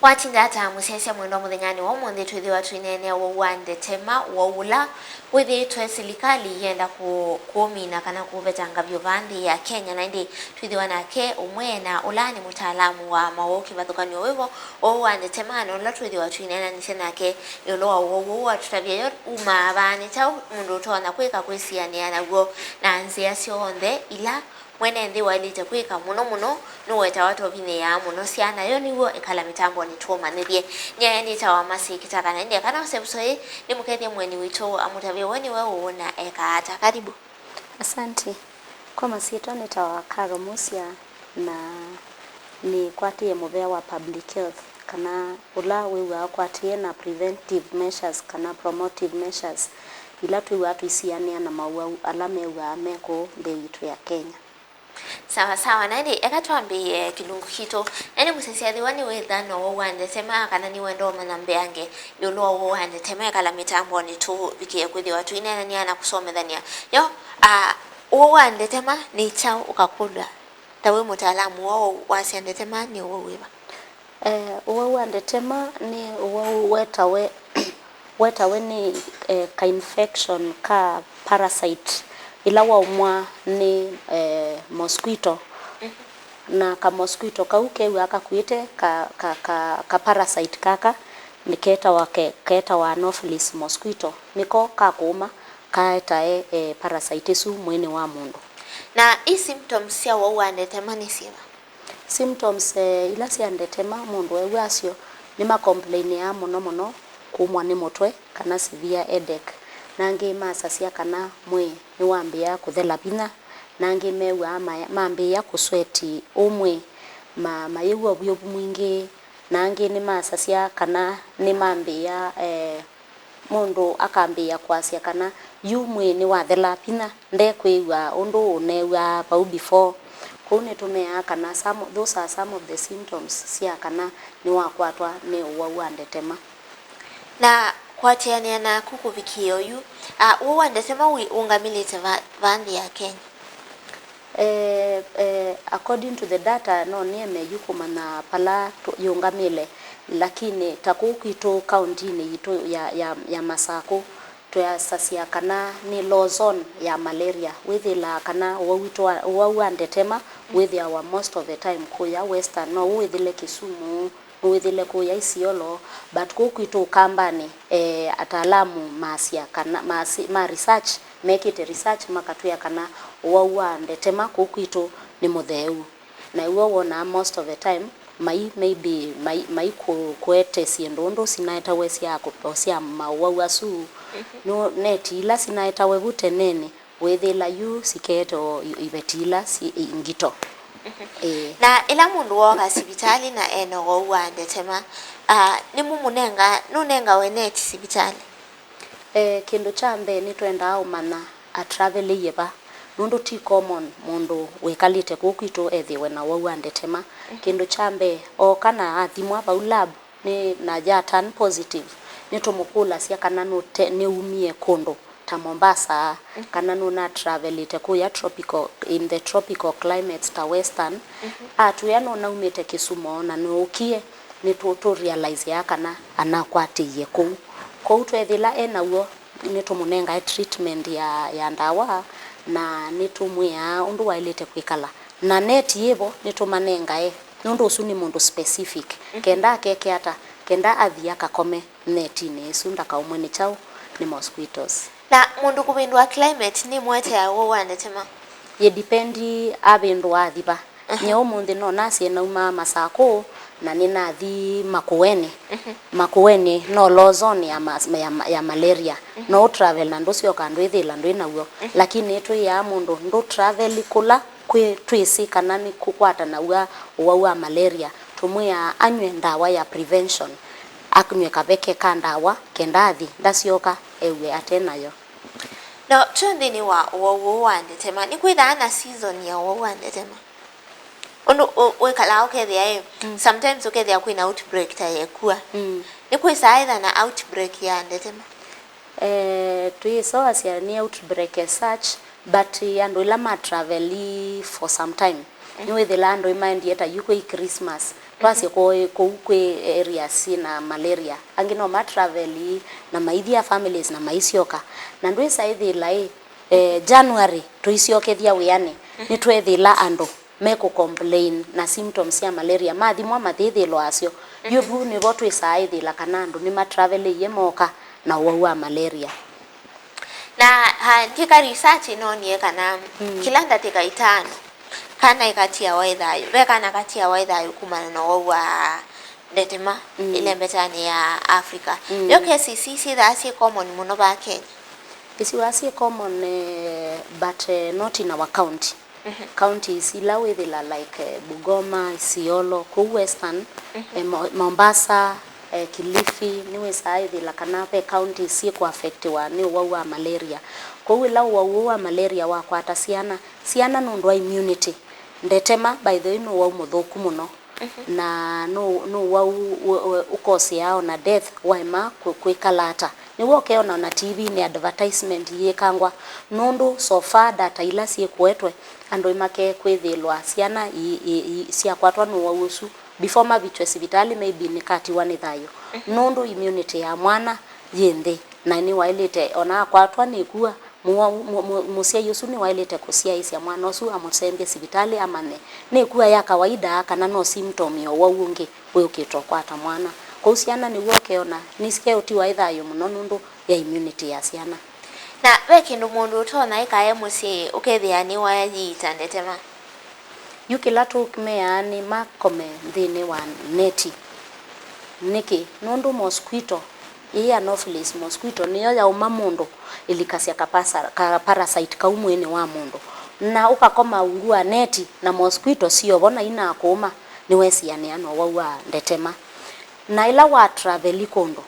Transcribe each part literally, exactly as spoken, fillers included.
Watinda ata mũsyaĩĩsya mwendwa mũthenyanĩ wa ũmũnthĩ? Twĩthĩwa tũineenea ũwau wa ndetema, ũwau ũla wĩthĩĩtwe silikalĩ yĩenda kũ-, kũũmina kana kũũvetanga vyũ vaa nthĩ ya Kenya, na ĩndĩ twĩthĩwa nake ũmwe na ũla nĩ mũtaalamu wa maũwau kĩvathũkany'o wĩvo ũwau wa ndetema, na ũla twĩthĩwa tũineenanĩsya nake ĩũlũ wa ũwau ũũ, watũtavya yo umaa vaa, nĩ kyaũ mũndũ ũtonya kwĩka kwĩsianĩa naw'o, na nzĩa syonthe ila mwene nthĩ waĩlĩte kwĩka mũno mũno nũwetawa ta ũvinyĩĩaa mũno syana, yo nĩw'o ĩkala mĩtambonĩ tũũmanyĩthye. Nyie nĩtawa Mercy Kĩtaka, na ĩndĩ eka nose ĩvuso yĩĩ nĩmũkethye mũeni witũ amũtavye we nĩwe ũũ na ekaa ata. Karibu. Asante. Kwa masyĩtwa nĩtawa Caro Musia, na nĩkwatĩĩe mũvea wa public health, kana ũla wĩw'aa ũkwatĩĩe na preventive measures kana promotive measures ila twĩw'aa tũisianĩa na maũwau ala mew'aa me kũũ nthĩ yitũ ya Kenya. Sawa sawa, na ĩndĩ eka twambĩĩe kĩlungu kitũ. Na ĩndĩ mũsyaĩĩsya, ethĩwa nĩwĩtha na ũwau wa ndetema kana nĩwenda ũmanya mbeange ĩũlũ wa ũwau wa ndetema, ĩkala mĩtambonĩ tũvikĩe kwĩthĩwa tũineenany'a na kũsomethany'a. Yo, a, ũwau wa ndetema nĩ kyaũ ũkakũlw'a? Ta wĩ mũtaalamu wa ũwau, wasya ndetema nĩ ũwau wĩva? Eh, ũwau wa ndetema nĩ ũwau wetawe, wetawe nĩ, eh, ka infection ka parasite ĩla waumwa nĩ, eh, mosquito. Na ka mosquito kau kew'aa kakuĩte ka, ka, ka, ka parasite kaka, nĩ ketawa ke-, ketawa Anopheles mosquito. Nĩko kakũũma kaetae, eh, parasite ĩsu mwĩĩnĩ wa mũndũ. Na i symptoms sya ũwau wa ndetema nĩ syĩva? Symptoms, eh, ila sya ndetema mũndũ ew'aa syo nĩ ma complainĩaa mũno mũno kũmwa nĩ mũtwe kana severe headache. Na angĩ masasya kana mwĩĩ nĩwambĩĩa kũthela vinya, na angĩ mew'aa ma-, mambĩĩa kũsweti ũmwe, ma-, mayĩw'a ũvyũvu mwingĩ, na angĩ nĩmasasya kana nĩmambĩĩa, eh, mũndũ akambĩĩa kwasya kana yu mwĩĩ nĩwathela vinya, ndekwĩw'a ũndũ ũneew'aa vau before. Kwoou nĩtũmeaa kana some, those are some of the symptoms sya kana nĩwakwatwa nĩ ũwau wa ndetema. Na kũatĩanĩa naku kũvikĩĩa oyu, a, ũwau wa ndetema wĩ ũngamĩlĩte va, va nthĩ ya Kenya? Eh, eh, according to the data, no nĩeme yu kũmanya vala tũ-, yĩũngamĩle, lakini ta kũu kwitũ kaũntinĩ yitũ ya, ya, ya Masakũ, twĩasasya kana nĩ low zone ya malaria. Wĩthĩlaa kana ũwau witũ wa, ũwau wa ndetema wĩthĩawa most of the time kũya Western, no ũwĩthĩle Kisumu, nũwĩthĩle kũya Isiolo, but kũu kwitũ Ũkambanĩ, eh, ataalamu masya kana, masi-, ma research, mekĩte research makatwĩa kana ũwau wa ndetema kũu kwitũ nĩ mũtheu. Na ĩw'o wonaa most of the time, mai, maybe, mai, mai kũ-, kũete syĩndũ ũndũ sinaetawe sya kũ-, sya maũwau asu. Mhm. Nũ-, neti ila sinaetawe vu tenenĩ, wĩthĩla yu sikeete o i-, iveti ila si, i, ngito. Mhm. Ĩĩ. Na ĩla mũndũ wooka sivitalĩ na ena ũwau wa ndetema, ah, nĩmũmũnenga, nũnengawe neti sivitalĩ? Eh, kĩndũ kya mbee nĩtwendaa ũmanya atravelĩie va, nũndũ ti common mũndũ wĩkalĩte kũu kwitũ ethĩwe na ũwau wa ndetema. Mhm. Kĩndũ kya mbee, ooka na athimwa vau lab, nĩ, na ya turn positive, nĩtũmũkũlasya kana nũte-, nĩumie kũndũ ta Mombasa, mhm, kana nũnatravelĩte kũya tropical, in the tropical climates ta Western. Mhm. Atwĩa nũnaumĩte Kisumo na nũũkie, nĩtũ-, tũ realizeaa kana anakwatĩie kũu. Kwoou twethĩla e naw'o, nĩtũmũnengae treatment ya, ya ndawa, na nĩtũmwĩaa ũndũ waĩlĩte kwĩkala. Na neti yĩvo nĩtũmanengae, nũndũ ũsu nĩ mũndũ specific. Mhm. Kenda akeke ata, kenda athi akakome netinĩ ĩsu, ndakaũmwe nĩ kyaũ, nĩ mosquitoes. Na mũndũ kũvĩndũa climate nĩmũeteaa ũwau wa ndetema? Yĩ depend avĩndũa athi va. Mhm. Nyie ũmũnthĩ no nasye naumaa Masakũ na nĩnathi Makueni. Mhm. Makueni no low zone ya ma-, ya, ya malaria. Mhm. No ũtravel na ndũsyoka ndwĩthĩla ndwĩ naw'o. Mhm. Lakini nĩtwĩaa mũndũ ndũtravel kũla kwĩ, twĩsĩ kana nĩkũkwatanaw'a ũwau wa malaria, tũmwĩaa anyw'e ndawa ya prevention, anyw'e kaveke ka ndawa, kenda athi ndasyoka ew'e ate nayo. Na twĩ nthĩnĩ wa ũwau ũũ wa ndetema, nĩkwĩthaa na season ya ũwau wa ndetema? Ũndũ ũ-, wĩkalaa ũkethĩa ĩ, mm, sometimes ũkethĩa kwĩna outbreak ta yekua. Mm. Nĩkwĩsaa ĩtha na outbreak ya ndetema? Eh, twĩsoasya nĩ outbreak as such, but andũ ĩla ma travel for some time, mhm, nĩwĩthĩlaa andũ ĩmaendie ta yu kwĩ Christmas, Twasye kũũ, kũu kwĩ areas syĩ na malaria, angĩ no ma travel na maithia families na maisyoka. Na ndwĩsa ĩthĩla ĩ, eh, January tũisyokethya wĩanĩ, nĩtweethĩla andũ mekũ complain na symptoms sya malaria, mathimwa mathĩthĩlwa asyo. Yu vu nĩvo twĩsaa ĩthĩla kana andũ nĩma travelĩie mooka na ũwau wa malaria. Na ah, ndika research ĩnoonie kana kĩla ndatĩka itano kana ĩkatiawa ĩ thayũ, ve kana katiawa ĩ thayũ kumana na ũwau wa ndetema ĩlembetanĩ ya Africa. Yo cases ii syĩthaa syĩ common mũno vaa Kenya? Ĩsiwa syĩ common, eh, but, eh, not in our county. Counties ila wĩthĩla like, eh, Bungoma, Isiolo, kũu Western, eh, Mo- Mombasa, eh, Kilifi, nĩwĩsaa ĩthĩla kana ve counties syĩkũ affectiwa nĩ ũwau wa malaria. Kwoou ĩla ũwau ũũ wa malaria wakwata syana, syana nũndũ wa immunity, ndetema by the way nĩ ũwau mũthũku mũno. Na nũ- nũwau ũ- ũ- ũkosĩaa ona death waema kwĩ- kwĩkala ata. Nĩw'o ũkeona ona T V-nĩ advertisement yĩkangwa, nũndũ so far data ila syĩkũetwe, andũ make kwĩthĩlwa syana i- i- i- syakwatwa nĩ ũwau ũsu before mavikywe sivitalĩ, maybe nĩkatiwa nĩ thayũ, nũndũ immunity ya mwana yĩ nthĩ, na nĩwaĩlĩte ona akwatwa nĩ ĩkua, Mũwau- mũ- mũ- mũsyai ũsu nĩwaĩlĩte kũsyaĩĩsya mwana ũsu amũtembye sivitalĩ amanye nĩ ĩkua ya kawaida kana no symptom ya ũwau ũngĩ wĩũkĩte ũkwata mwana. Kwoou syana nĩw'o ũkeona nĩsikeũtiwa ĩ thayũ mũno nũndũ ya immunity ya syana. Na ve kĩndũ mũndũ ũtonya ĩka e mũsyĩ ũkethĩa nĩwayiita ndetema? Yu kĩla tũmeaa nĩ makome nthĩnĩ wa neti. Nĩkĩ? Nũndũ mosquito, ĩĩ Anopheles mosquito, nĩyo yaũma mũndũ ĩlikasya kapasa- ka parasite kau mwĩĩnĩ wa mũndũ. Na ũkakoma ungu wa neti na mosquito syovo na inakũũma, nĩwesianĩa na ũwau wa ndetema. Na ĩla wa travel kũndũ,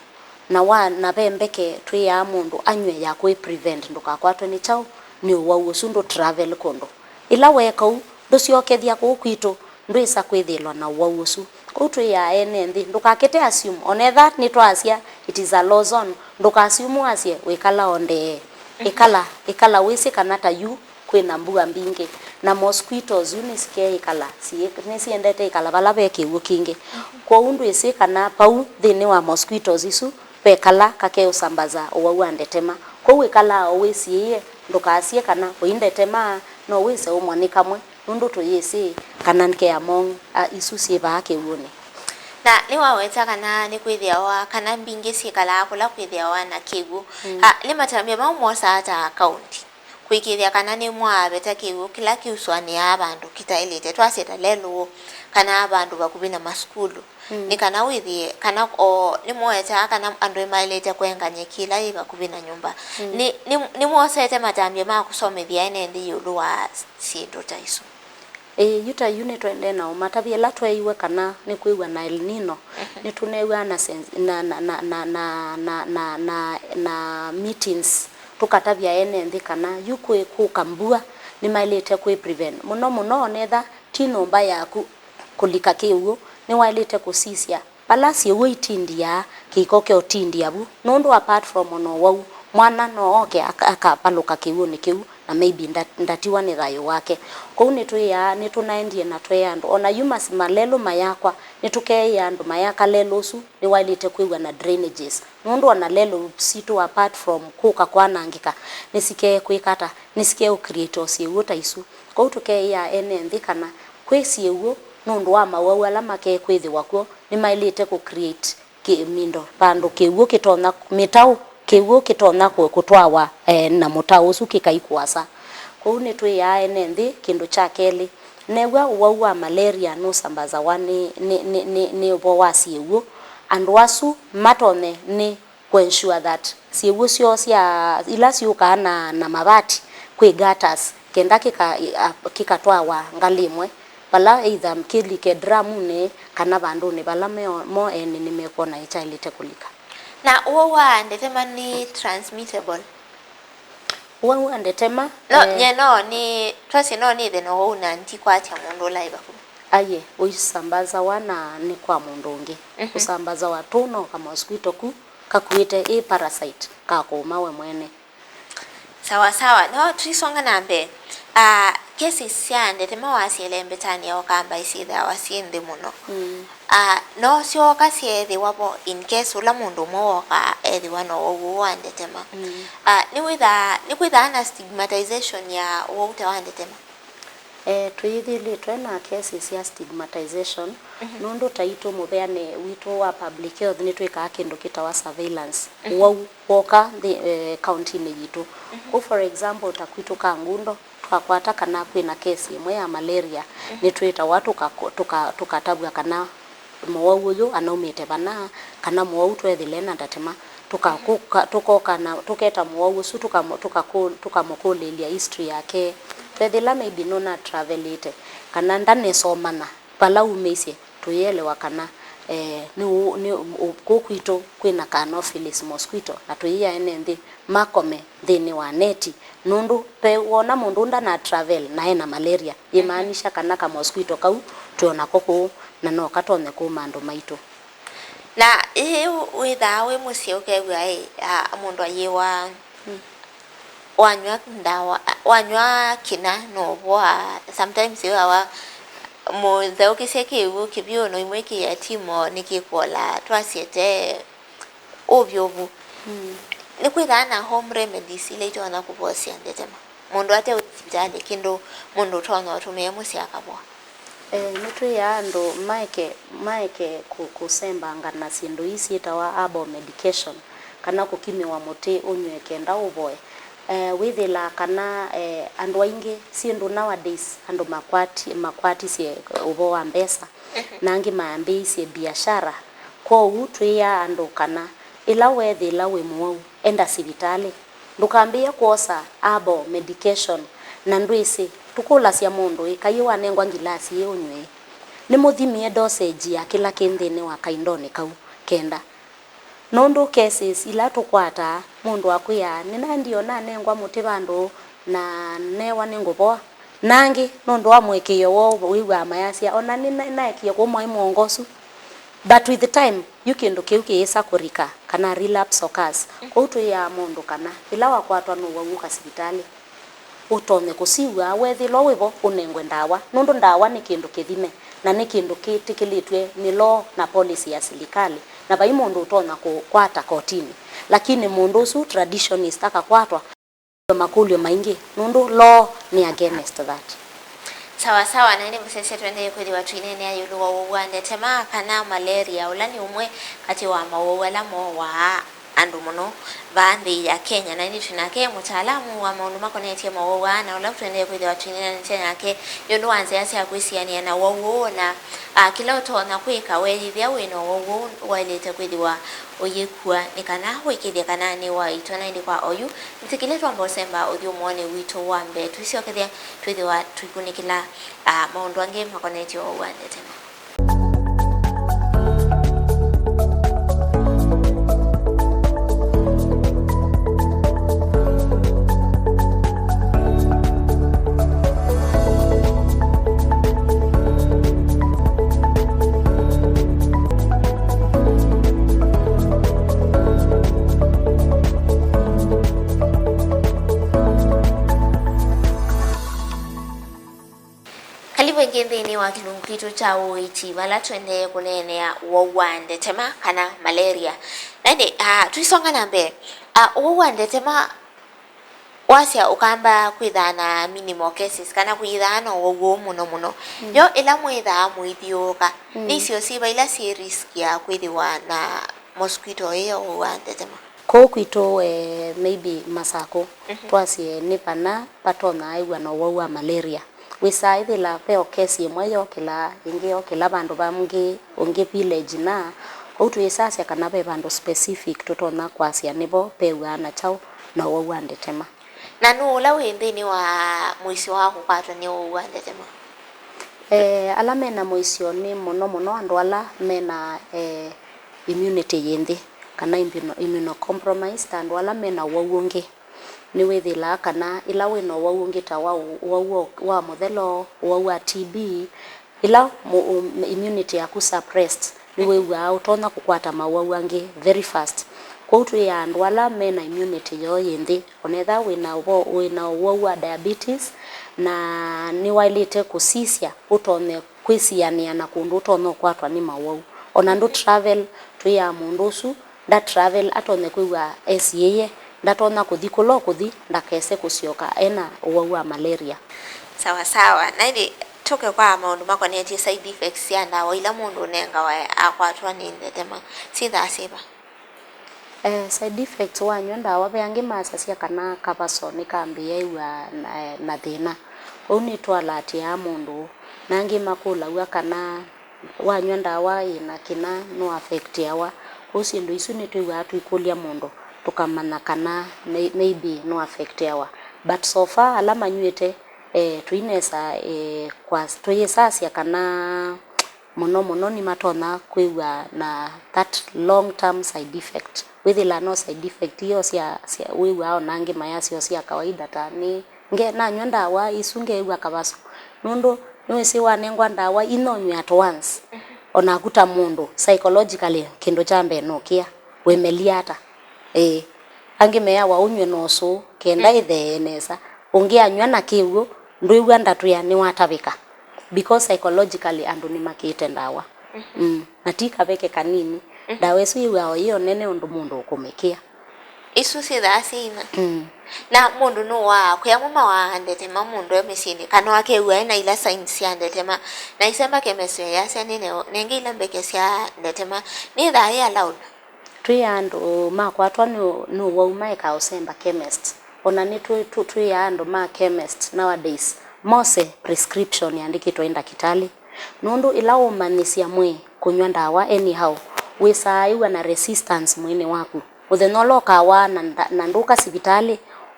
na wa- na ve mbeke twĩaa mũndũ anyw'e ya kwĩ prevent ndũkakwatwe nĩ kyaũ, nĩ ũwau ũsu ndũ travel kũndũ. Ĩla weeka ũu, ndũsyokethya kũu kwitũ, ndwĩsa kwĩthĩĩlwa na ũwau ũsu. Kwoou twĩaa ene nthĩ, ndũkakĩte assume. O na ethĩwa nĩtwaasya it is a low zone, ndũka assume wasye wĩkala o ndee. Ĩkala, ĩkala wĩsĩ kana ta yu kwĩ na mbua mbingĩ, na mosquitoes yu nĩsikeĩkala, siĩ- nĩsiendete ĩkala vala ve kĩw'ũ kingĩ. Kwoou ndwĩsĩ kana vau nthĩnĩ wa mosquitoes isu ve kala kakeũsambaza ũwau wa ndetema. Kwoou ĩkalaa o wĩsiĩĩe, ndũkasye kana ũi ndetema no wĩse ũmwa nĩ kamwe, nũndũ tũyĩsĩ kana ke among, a, isu syĩ vaa kĩw'ũnĩ. Na nĩwaweta kana nĩkwĩthĩawa kana mbingĩ syĩkalaa kũla kwĩthĩawa na kĩw'ũ. Mm. A, nĩ matambya mau mosaa ata kaunti kũĩkĩĩthya kana nĩmwaveta kĩw'ũ kĩla kĩusũanĩaa vandũ kĩtaĩlĩte, twasye ta lelũ kana vandũ vakuvĩ na masukulu? Mm. Nĩ kana wĩthĩe kana o nĩmũetaa kana andũ nĩmaĩlĩte kũenga nyeki ĩla yĩ vakuvĩ na nyũmba. Mm. Nĩ, nĩ, nĩmwosete matambya ma kũsomethya ene nthĩ ĩũlũ wa syĩndũ ta isu? Ĩĩ, yu ta yu nĩtũendee na ũmatavya. Ĩla tweeiwe kana nĩkwĩw'a na El Nino, mhm, nĩtũneew'aa na sen- na, na, na meetings tũkatavya ene nthĩ kana yu kwĩ kũka mbua nĩmaĩlĩte kwĩ prevent mũno mũno onetha ti nyũmba yaku kũlika kĩw'ũ, nĩwaĩlĩte kũsisya vala syĩw'ũ itindiaa, kĩko kĩũtindia vu, nũndũ apart from ona ũwau, mwana no oke aka- akavalũka kĩw'ũnĩ kĩu na maybe nda- ndatiwa nĩ thayũ wake. Kwoou nĩtwĩaa, nĩtũnaendie na tweea andũ, ona yu mas- malelũ mayakwa, nĩtũkeeĩa andũ mayaka lelũ ũsu nĩwaĩlĩte kwĩw'a na drainages, nũndũ ona lelũ sitũ apart from kũka kwanangĩka, nĩsikeekwĩka ata? Nĩsikeũcreate o syĩw'ũ ta isu. Kwoou tũkeĩa ene nthĩ kana kwĩ syĩw'ũ nũndũ wa mawau ala makekwĩthĩwa kw'o, nĩmaĩlĩte kũcreate kĩ- mindo vandũ kĩw'ũ kĩtonya, mĩtaũ, kĩw'ũ kĩtonya kũ- kũtwawa, eh, na mũtaũ ũsu kĩkai kũasa. Kwoou nĩtwĩaa ene nthĩ kĩndũ kya kelĩ, new'a ũwau wa malaria nũsambazawa nĩ, nĩ, nĩ, nĩ, nĩ ũvoo wa syĩw'ũ, andũ asu matonye nĩ kũ ensure that syĩw'ũ syoo sya, ila syũkaa na, na mavati kwĩ gutters, kenda kĩka- a- kĩkatwawa ngalĩ ĩmwe, vala either kĩlike dramunĩ kana vandũnĩ vala me- mo ene nĩmekwona ĩkyaĩlĩte kũlika. Na ũwau wa ndetema nĩ transmittable? Ũwau wa ndetema, no, eh, nye no nĩ, twasye no nĩthe na ũwau na ndikwatya mũndũ ũla ĩ vakuvĩ? Aiee, ũisambazawa na nĩ kwa mũndũ ũngĩ. Mhm. Ũsambazawa tu no kamosquito ku kakuĩte ĩ parasite ka kũũma we mwene. Sawa sawa, no tũisonga na mbee. Ah, Cases sya ndetema wasya ĩlembetanĩ ya Ũkamba isyĩthĩawa syĩ nthĩ mũno. Mm. Ah, no syooka syeethĩwa vo in case ũla mũndũ ũmwe woka ethĩwa na ũwau ũũ wa ndetema. Mm. Ah, nĩwĩthaa, nĩkwĩthaa na stigmatization ya ũwau ta wa ndetema? Eh, twĩyĩthĩlĩtwe na cases sya stigmatization, mhm, nũndũ taitũ mũveanĩ witũ wa public health nĩtwĩkaa kĩndũ kĩtawa surveillance. Mhm. Ũwau woka nthĩ, eh, kauntinĩ yitũ. Mhm. Kũu, for example, ta kwitũ Kangundo, twakwata kana kwĩna kesi ĩmwe ya malaria, mhm, nĩtwĩtawa tũka-, tũka-, tũkatavw'a kana mũwau ũyũ anaumĩte vana, kana mũwau tweethĩle na ndatema, tũka-, mhm, kũka-, tũkoka na tũketa mũwau ũsu, tũkamũ-, tũkakũ-, tũkamũkũlĩĩlya history yake. Tweethĩla maybe nũna travelĩte, kana ndanesa ũmanya vala umĩisye, tũyĩelewa kana, eh, nĩ ũ-, nĩ ũ-, kũu kwitũ kwĩna ka Anopheles mosquito, na tũyĩa ene nthĩ makome nthĩnĩ wa neti, nũndũ ve wona mũndũ ndana travel na ena malaria, yĩmaanisha kana ka mosquito kau twĩ onako kũu na no katonye kũũma andũ maitũ. Na ĩĩ wĩthaa wĩ mũsyĩ ũkew'a ĩ, a, mũndũ ayĩwa, mm, wanyw'a ndawa, wanyw'a kĩna no ũvoa, sometimes wĩawa mũtheũkĩsye kĩw'ũ kĩvyũ no imwe kĩ yatimo nĩkĩkwola twasiete ũvyũvu. Mm. Nĩkwĩthaa na home remedies ila itonya kũvosya ndetema mũndũ ate ũthi sivitalĩ, kĩndũ mũndũ ũtonya ũtũmĩe mũsyĩ akavoa. Eh, nĩtwĩaa andũ maeke, maeke kũ-, kũsembanga na syĩndũ ii syĩtawa herbal medication, kana kũkimĩwa mũtĩ ũnyw'e kenda ũvoe. Eh, wĩthĩlaa kana, eh, andũ aingĩ syĩndũ nowadays andũ makwati-, makwatisye ũvoo wa mbesa, mhm, na angĩ maambĩĩisye biashara. Kwoou twĩaa andũ kana ĩla weethĩla wĩ mũwau, enda sivitalĩ. Ndũkambĩĩe kwosa herbal medication na ndwĩsĩ. Tũkũlasya mũndũ ĩ, kaĩ wanengwa ngilasi ĩ ũnyw'e ĩ? Nĩmũthimie dosage ya kĩla kĩ nthĩnĩ wa kaindonĩ kau kenda? Nũndũ cases ila tũkwataa, mũndũ akwĩaa, "Nĩnaendie o nanengwa mũtĩ vandũ na neewa nĩngũvoa." Na angĩ, nũndũ wa mũĩkĩĩo woo, wĩw'aa mayasya, "O na nĩnaekie kũmwaĩ mũongo ũsu." But with the time, yu kĩndũ kĩu kĩyĩsa kũrika, kana relapse occurs. Kwoou twĩaa mũndũ kana, ĩla wakwatwa nĩ ũwau ũka sivitalĩ, ũtonye kũsiw'a, weethĩlwa wĩ vo, ũnengwe ndawa, nũndũ ndawa nĩ kĩndũ kĩthime, na nĩ kĩndũ kĩtĩkĩlĩtw'e nĩ law na policy ya silikalĩ, na vai mũndũ ũtonya kũkwata kotinĩ. Lakini mũndũ ũsu traditionist akakwatwa, makũlyo maingĩ, nũndũ law nĩ against that. Sawa sawa, na ĩndĩ mũsyaĩĩsya tũendee kwĩthĩwa tũineenea ĩũlũ wa ũwau wa ndetema, kana malaria, ũla nĩ ũmwe katĩ wa mawau ala moowaa andũ mũno vaa nthĩ ya Kenya, na ĩndĩ twĩ nake mũtaalamu wa maũndũ makonetye mawau aa, na ũla tũendee kwĩthĩwa tũineenanĩtya nake ĩũlũ wa nzĩa sya kwĩsianĩa na ũwau ũũ, na, a, kĩla ũtonya kwĩka weeyĩthĩa wĩ na ũwau ũũ waĩlĩte kwĩthĩwa ũyĩkua nĩ kana ũĩkĩĩthye kana nĩwaitwa. Na ĩndĩ kwa oyu, nzĩkĩle twamba ũsemba ũthyũmũonĩ witũ wa mbee, tũisyokethya twĩthĩwa tũikunĩkĩla, a, maũndũ angĩ makonetye ũwau wa ndetema. Karibu ĩngĩ nthĩnĩ wa kĩlungu kitũ kya ũiiti, vala tũendee kũneenea ũwau wa ndetema kana malaria. Na ĩndĩ, ah, tũisonga na mbee, ah, ũwau wa ndetema wasya ũkamba kwĩthaa na minimal cases, kana kwĩthaa na ũwau ũũ mũno mũno. Mm. Yo ĩla mwĩthaa mũithyũũka, mm, nĩ isio syĩva ila syĩ risk ya kwĩthĩwa na mosquito ĩyo ũwau wa ndetema? Kũu kwitũ, eh, maybe Masakũ, mhm, twasye nĩ vana vatonya aĩw'a na ũwau wa malaria. Wĩsaa ĩthĩla ve o case ĩmwe yokĩla, ĩngĩ yokĩla vandũ vangĩ, ũngĩ village na, kwoou twĩsasya kana ve vandũ specific tũtonya kwasya nĩvo vew'aa na kyaũ na ũwau wa ndetema. Na nũũ ũla wĩ nthĩnĩ wa mũisyo wa kũkwatwa nĩ ũwau wa ndetema? Eh, ala mena mũisyo nĩ mũno mũno andũ ala mena, eh, immunity yĩ nthĩ, kana immuno-, immunocompromised, andũ ala mena ũwau ũngĩ. Nĩwĩthĩlaa kana ĩla wĩ na ũwau ũngĩ ta wa ũ-, ũwau wa, wa mũthelo, ũwau wa T B, ĩla mũ-, ũ-, immunity yaku suppressed, nĩwĩw'aa ũtonya kũkwata mawau angĩ very fast. Kwoou twĩ andũ ala me na immunity yoo yĩ nthĩ, onetha wĩ na ũvo-, wĩ na ũwau wa diabetes, na nĩwaĩlĩte kũsisya ũtonye kwĩsianĩa na kũndũ ũtonya ũkwatwa nĩ mawau. Ona ndũ travel, twĩaa mũndũ ũsu nda travel atonye kwĩw'a esiĩĩe, ndatonya kũthi kũla ũkũthi, ndakese kũsyoka ena ũwau wa malaria. Sawa sawa. Na ĩndĩ tũke kwa maũndũ makonetye side effects sya ndawa ila mũndũ ũnengawa akwatwa nĩ ndetema, syĩthaa syĩva? Eh, side effects wanyw'a ndawa, ve angĩ masasya kana kavaso nĩkambĩĩaĩw'a na, na thĩna. Kwoou nĩtũalatĩaa mũndũ, na angĩ makũlaw'a kana wanyw'a ndawa yĩ na kĩna nũaffectĩawa. Kwoou syĩndũ isu nĩtwĩw'aa tũikũlya mũndũ, tũkamanya kana may-, maybe nũaffectĩawa. But so far ala manyw'ĩte, eh, tũinesa, eh, kwa-, tũyĩsasya kana mũno mũno nĩmatonya kwĩw'a na that long term side effect. Wĩthĩla no side effect iyo sya, sya wĩw'aa ona angĩ mayasyo sya kawaida ta nĩ nge-, nanywa ndawa isu ngeew'a kavaso. Nũndũ nĩwĩsĩ wanengwa ndawa inonywe at once, onaku ta mũndũ psychologically kĩndũ kya mbee nũkĩa, wĩmelia ata? Ĩĩ. Angĩ meawa ũnyw'e na ũsũũ kenda ĩthee nesa. Ũngĩ anyw'a na kĩw'ũ, ndwĩw'a ndatwĩa nĩwatavĩka. Because psychologically andũ nĩmakĩĩte ndawa. Mm. Na ti kaveke kanini. Ndawa ĩsu yĩw'aa o yĩ o nene ũndũ mũndũ ũkũmĩkĩa. Isu syĩthaa syĩima. Mm. Na mũndũ nũwaa, kwĩ amwe mawaa ndetema mũndũ e mĩsyĩnĩ, kana akew'a ena ila signs sya ndetema. Na isemba chemist yasya nĩ nengĩ ila mbeke sya ndetema. Nĩthaa yĩ allowed? Twĩ andũ makwatwa nĩ ũ-, nĩ ũwau maeka ũsemba chemist. Ona nĩ twĩ, tũ-, twĩ andũ ma chemist nowadays. Mose prescription yandĩkĩtwe nĩ ndakĩtalĩ. Nũndũ ĩla ũmanyĩsya mwĩĩ kũnyw'a ndawa anyhow, wĩsaa ĩw'a na resistance mwĩĩnĩ waku. Mũthenya ũla ũkawaa na nda-, na ndũka sivitalĩ,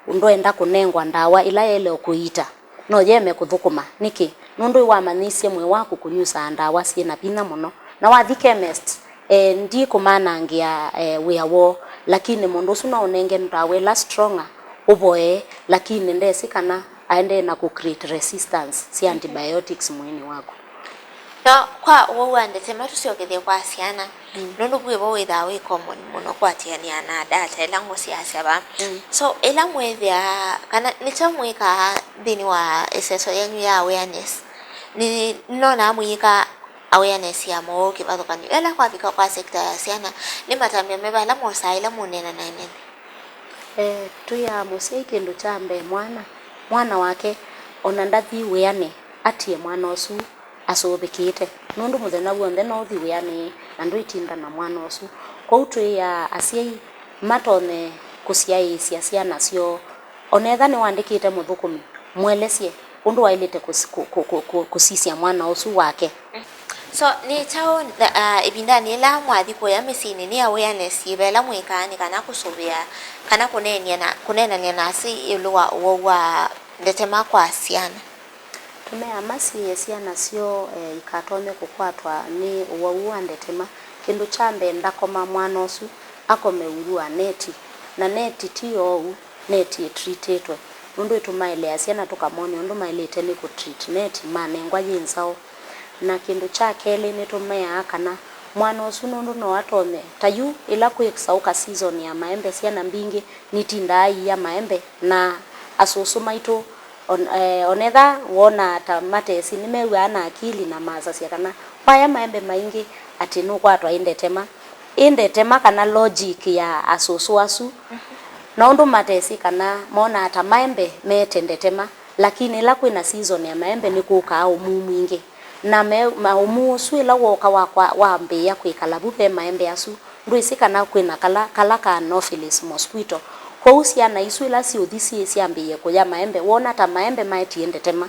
ndwenda kũnengwa ndawa ĩla yaĩle ũkũiita, no yeme kũthũkũma. Nĩkĩ? Nũndũ ĩwamanyĩisye mwĩĩ waku kũnyusaa ndawa syĩ na vinya mũno. Na wathi chemist, eh, ndikũmanangĩa, eh, wĩa woo, lakini mũndũ ũsu no ũnenge ndawa ĩla stronger, ũvoee, lakini ndesĩ kana aendee na kũ create resistance sya antibiotics mwĩĩnĩ waku. No kwa ũwau wa ndetema tũsyokethye kwa syana, mm, nũndũ vu ĩvo wĩthaa wĩ common mũno kũatĩanĩa na data ĩla ngũsiasya vaa. Mm. So ĩla mwĩthĩa kana nĩ kyaũ mwĩkaa nthĩnĩ wa ĩseso yenyu ya awareness, nĩ nonaa mũyĩka awareness ya mowau kĩvathũkany'o. Ĩla kwavika kwa sector ya syana, nĩ matambya meva ala mosaa ĩla mũneena na ene nthĩ? Eh, twĩaa mũsyai kĩndũ kya mbee mwana, mwana wake, ona ndathi wĩanĩ, atie mwana ũsu asũvĩkĩte, nũndũ mũthenya w'onthe no ũthi wĩanĩ na ndwĩtinda na mwana ũsu. Kwoou twĩaa asyai matonye kũsyaĩĩsya syana syoo. Onetha nĩwandĩkĩte mũthũkũmi, mũelesye ũndũ waĩlĩte kũs-, kũ-, kũ-, kũ-, kũ-, kũsisya mwana ũsu wake. So, nĩ kyaũ, uh, ĩvindanĩ yĩla mwathi kũya mĩsyĩnĩ, nĩ awareness yĩva ĩla mwĩkaa nĩ kana kũsũvĩa kana kũneeny'a na, kũneenany'a na asyai ĩũlũ wa ũwau wa ndetema kwa syana? Tũmeaa masiĩĩe syana syoo, eh, ikatonye kũkwatwa nĩ ũwau wa ndetema. Kĩndũ kya mbee, ndakoma mwana ũsu, akome ungu wa neti. Na neti ti oou, neti ĩtritĩtwe, nũndũ ĩtũmaeleasya na tũkamonia ũndũ maĩlĩte nĩ kũtreat neti manengwa yĩ nzaũ. Na kĩndũ kya kelĩ, nĩtũmeaa kana mwana ũsu nũndũ no atonye, ta yu ĩla kwĩsaũka season ya maembe, syana mbingĩ nitindaa iia maembe, na asũsũ maitũ on-, eh, onetha wonaa ta matesĩ, nĩmew'aa na akili na masasya kana waya maembe maingĩ atĩ nũkwatwa ĩ ndetema. Ĩ ndetema kana logic ya asũsũ asu, na ũndũ matesĩ kana monaa ta maembe meete ndetema, lakini ĩla kwĩna season ya maembe nĩkũkaa ũmuu mwingĩ. Na me-, ma-, ũmuu ũsu ĩla wooka wakwa wambĩĩa kwĩkala vu ve maembe asu, ndwĩsĩ kana kwĩna kala, kala ka Anopheles mosquito. Kwoou syana isu ĩla syũthi syĩ syambĩĩe kũya maembe, woona ta maembe maetie ndetema.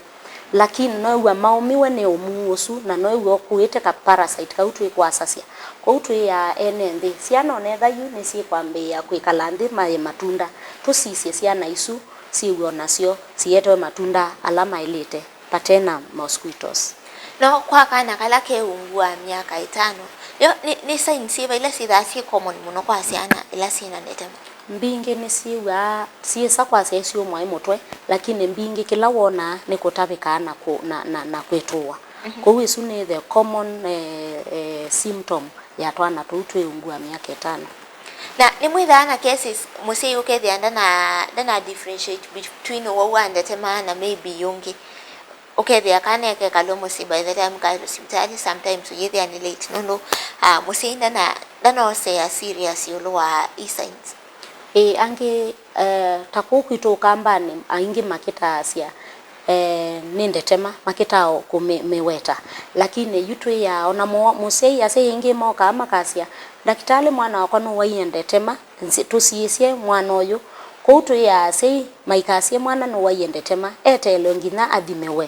Lakini noĩw'a maũmiwe nĩ ũmuu ũsu, na noĩw'a ũkuĩte ka parasite kau twĩkwasasya. Kwoou twĩaa ene nthĩ, syana onetha yu nĩsyĩkwambĩĩa kwĩkala nthĩ maye matunda, tũsisye syana isu syĩw'e onasyo siyetewe matunda ala maĩlĩte, patena mosquitoes. No kwa kana kala ke ungu wa myaka ĩtano, yo nĩ, nĩ signs syĩva ila syĩthaa syĩ common mũno kwa syana ila syĩna ndetema? Mbingĩ nĩsyĩw'aa syĩsa kwasya isyũmwa ĩ mũtwe, lakini mbingĩ kĩla wonaa nĩ kũtavĩkaa na kũ-, na, na, na kwĩtũũa. Mhm. Kwoou ĩsu nĩ the common, eh, eh, symptom ya twana tũu twĩ ungu wa myaka ĩtano. Na nĩmwĩthaa na cases mũsyai ũkethĩa ndana, ndana differentiate between ũwau wa ndetema na maybe yũngĩ. Ũkethĩa kana ekekalw'a mũsyĩ by the time kaĩtwe sivitalĩ, sometimes ũyĩthĩa nĩ late nũndũ, ah, mũsyai ndana, ndanaosea serious ĩũlũ wa i signs. Ĩĩ, angĩ, eh, ta kũu kwitũ Ũkambanĩ, aingĩ makĩtaasya, eh, nĩ ndetema, makĩtaa o kũmĩweta. Lakini yu twĩaa, ona mo-, mũsyai, asyai aingĩ mokaa makasya, "Ndakĩtalĩ, mwana wakwa nũwaie ndetema, nzi-, tũsiĩsye mwana ũyũ." Kwoou twĩaa asyai maikasye mwana nũwaie ndetema, eteelwe nginya athimĩwe,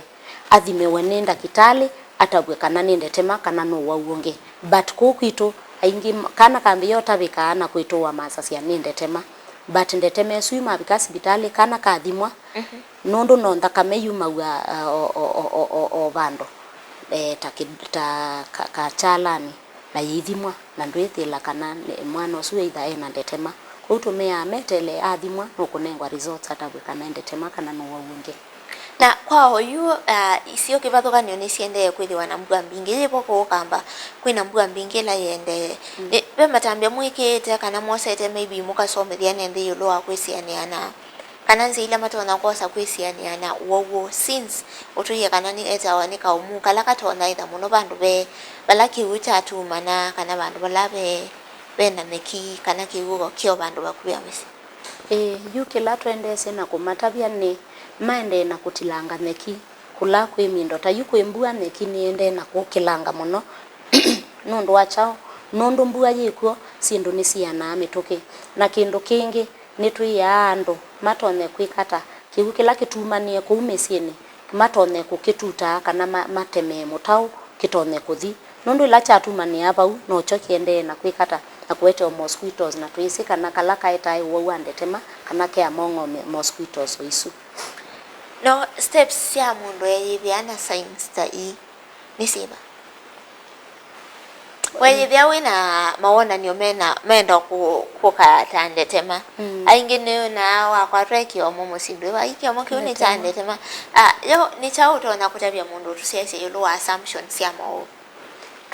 athimĩwe nĩ ndakĩtalĩ, atavw'e kana nĩ ndetema kana nũwau ũngĩ. But kũu kwitũ, aingĩ m-, kana kambĩĩa ũtavĩkaa na kwĩtũwa masasya nĩ ndetema. But ndetema ĩsu yu mavika sivitalĩ, kana kathimwa, mhm, nũndũ no nthakame yumaw'a, uh, o, o vandũ, eh, ta kĩ-, ta ka-, kachalani, na yĩithimwa, na ndwĩthĩla kana nĩ, mwana ũsu either ena ndetema. Kwoou tũmeaa metele athimwa, nũkũnengwa results atavw'e kana e ndetema kana nũwau ũngĩ. Na kwa oyu, ah, isio kĩvathũkany'o nĩsiendee kwĩthĩwa na mbua mbingĩ. Yĩvo kũũ Kamba, kwĩna mbua mbingĩ ĩla yĩendee. Mm. Nĩ, ve matambya mwĩkĩĩte kana mwosete maybe mũkasomethya ene nthĩ ĩũlũ wa kwĩsianĩa na kana nzĩa ila matonya kwosa kwĩsianĩa na ũwau ũũ, since ũtwĩie kana nĩ etawa nĩ kaũmũ kala katonya ĩtha mũno vandũ ve, vala kĩw'ũ kyatumana kana vandũ vala ve, ve na nyeki kana kĩw'ũ kyo vandũ vakuvĩ na mĩsyĩ? Ĩĩ, yu kĩla twendeesye na kũmatavya nĩ maendee na kũtilanga nyeki kũla kwĩ mĩndo. Ta yu kwĩ mbua, nyeki nĩendee na kũkĩlanga mũno. Nũndũ wa kyaũ? Nũndũ mbua yĩ kw'o, syĩndũ nĩsianaa mĩtũkĩ. Na kĩndũ kĩngĩ, nĩtwĩaa andũ matonye kwĩka ta kĩw'ũ kĩla kĩtumanĩe kũu mĩsyĩnĩ, matonye kũkĩtutaa kana ma-, matemee mũtaũ kĩtonye kũthi. Nũndũ ĩla kyatumanĩa vau, nokyo kĩendee na kwĩka ta na kũete o mosquitoes, na twĩsĩ kana kala kaetae ũwau wa ndetema kana ke among o me-, mosquitoes o isu. No steps sya mũndũ eyĩthĩa na signs ta ii nĩ syĩva? Weeyĩthĩa wĩ na mawonany'o mena, menda kũ-, kũka ta ndetema. Mm. Aingĩ nĩwonaa wakwatwa ĩ kĩomo mũsyĩ, ndwĩwa, "Ĩ kĩomo kĩu nĩ kya ndetema." Ah, yo nĩ kyaũ ũtonya kũtavya mũndũ ũtũsyaĩĩsya ĩũlũ wa assumptions sya maũũ?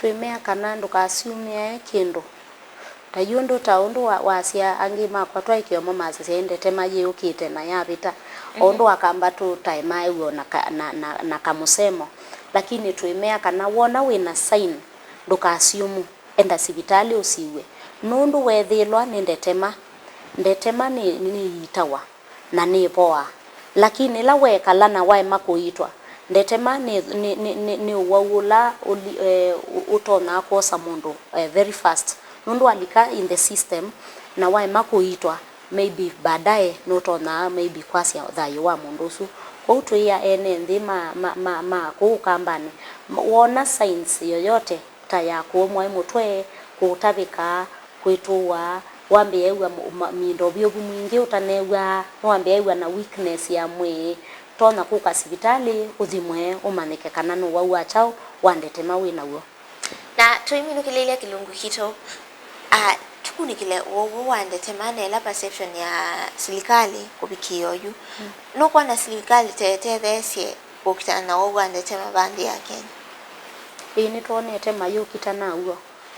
Twĩmea kana ndũkasyumĩae kĩndũ. Ta yu ũndũ, ta ũndũ wa, wasya angĩ makwatwa ĩ kĩomo masasya ĩ ndetema yĩũkĩte na yavĩta. O ũndũ, mhm, wa Kamba tũtae maew'o na ka-, na, na, na kamũsemo. Lakini twĩmea kana wona wĩ na sign, ndũkasyumu, enda sivitalĩ ũsiw'e. Nũndũ weethĩĩlwa nĩ ndetema, ndetema nĩ, nĩyĩitawa na nĩvoaa. Lakini ĩla weekala na waema kũiitwa, ndetema nĩ, nĩ, nĩ, nĩ, nĩ ũwau ũla ũli-, eh, ũ-, ũtonyaa kwosa mũndũ, eh, very fast. Nũndũ walika in the system, na waema kũiitwa, maybe baadaye nũtonyaa maybe kwasya thayũ wa mũndũ ũsu. Kwoou twĩĩa ene nthĩ ma, ma, ma, ma kũu Kambanĩ, m-, wona signs yoyote, ta ya kũũmwa ĩ mũtwe, kũtavĩka, kwĩtũũa, wambĩĩa ĩw'a mũ-, ma-, mĩndo ũvyũvu mwingĩ ũtanew'aa, nĩwambĩĩa ĩw'a na weakness ya mwĩĩ, tonya kũka sivitalĩ ũthimwe ũmanyĩke kana nĩ ũwau wa kyaũ wa ndetema wĩ naw'o. Na tũiminũkĩlĩlya kĩlungu kitũ, ah, tũkunĩkĩle ũwau wa ndetema na ĩla perception ya silikalĩ kũvikĩĩa oyu. Mm. Nũkwona silikalĩ ta ĩtetheesye kũkitana na ũwau wa ndetema vaa nthĩ ya Kenya? Ĩĩ, nĩtwonete mayũkita naw'o,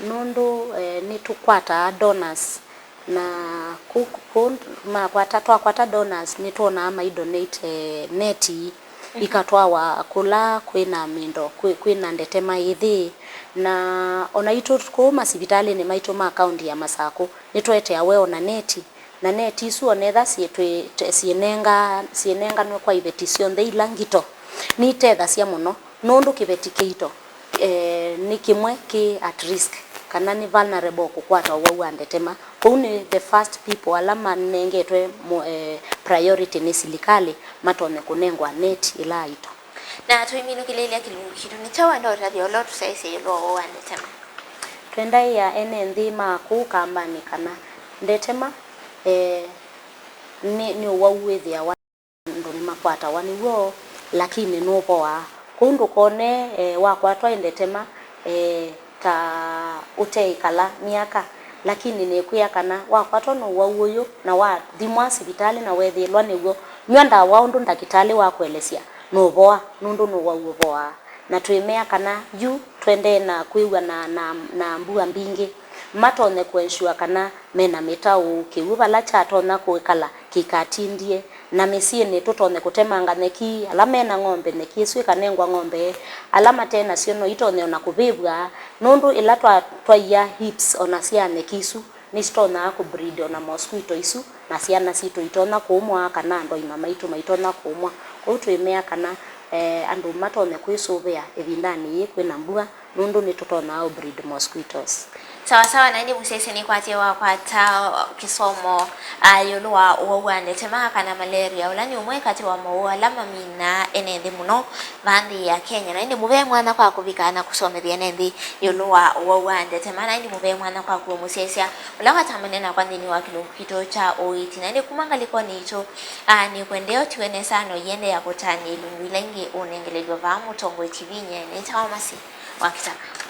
nũndũ, eh, nĩtũkwataa donors, na kũ, kũ, makwata, twakwata donors, nĩtwonaa mai donate, eh, neti, mhm, ikatwawa kũla kwĩna mĩndo, kwĩ, kwĩna ndetema ĩthĩ, na ona itũ kũu masivitalĩnĩ maitũ ma kaunti ya Masakũ, nĩtweteawe ona neti. Na neti isu onetha syĩtwĩ-, te-, syĩnenga-, syĩnenganwe kwa iveti syonthe ila ngito, nitethasya mũno, nũndũ kĩveti kĩito, eh, nĩ kĩmwe kĩ at risk, kana nĩ vulnerable kũkwata ũwau wa ndetema. Kwoou nĩ the first people ala manengetwe mo-, eh, priority nĩ silikalĩ matonye kũnengwa neti ila aito. Na tũiminũkĩlĩlya kĩlungu kitũ, nĩ kyaũ wenda ũtavya ũla ũtũsyaĩĩsya ĩũlũ wa ũwau wa ndetema? Twendaĩa ene nthĩ ma kũu Kambanĩ kana ndetema, eh, nĩ, nĩ ũwau wĩthĩawa, andũ nĩmakwatawa nĩw'o, lakini nũvoaa. Kwoou ndũkone, eh, wakwatwa ĩ ndetema, eh, ta ũteĩkala myaka, lakini nĩkwĩa kana wakwatwa nĩ ũwau ũyũ na wathimwa sivitalĩ na weethĩĩlwa nĩw'o, nyw'a ndawa ũndũ ndakĩtalĩ wakũelesya, nũvoa, nũndũ nĩ ũwau ũvoaa. Na twĩmea kana yu tũendee na kwĩw'a na, na, na mbua mbingĩ, Matonye kũensure kana mena mĩtaũ, kĩw'ũ vala kyatonya kwĩkala kĩikatindie, na mĩsyĩnĩ tũtonye kũtemanga nyeki, ala mena ng'ombe nyeki ĩsu ĩkanengwa ng'ombe, ala mate nasyo no itonye ona kũvĩvw'a, nũndũ ĩla twa-, twaia heaps ona sya nyeki isu, nĩsitonyaa kũbreed ona mosquito isu, na syana sitũ itonya kũũmwa, kana andũ aima maitũ maitonya kũũmwa. Kwoou twĩmea kana, eh, andũ matonye kwĩsũvĩa ĩvindanĩ yĩĩ kwĩna mbua, nũndũ nĩtũtonyaa ũbreed mosquitoes. Sawa sawa, na ĩndĩ mũsyaĩĩsya nĩkwatie wakwata kĩsomo, ah, ĩũlũ wa ũwau wa ndetema kana malaria, ũla nĩ ũmwe katĩ wa mowau ala maminaa ene nthĩ mũno vaa nthĩ ya Kenya. Na ĩndĩ mũvee mwanya kwa kũvika na kũsomethya ene nthĩ ĩũlũ wa ũwau wa ndetema, na ĩndĩ mũvee mwanya kwaku we mũsyaĩĩsya ũla watambanĩe nakwa nthĩnĩ wa kĩlungu kitũ kya ũiiti. Na ĩndĩ kuma ngalĩkonĩ itũ, ah, nĩkwendea ũtiwe nesa na ũiendeea kũtany'a ilungu ila ingĩ ũnengelelw'a vaa Mũtongoi T V nyie. Nĩtawa Masi wa Kitaka.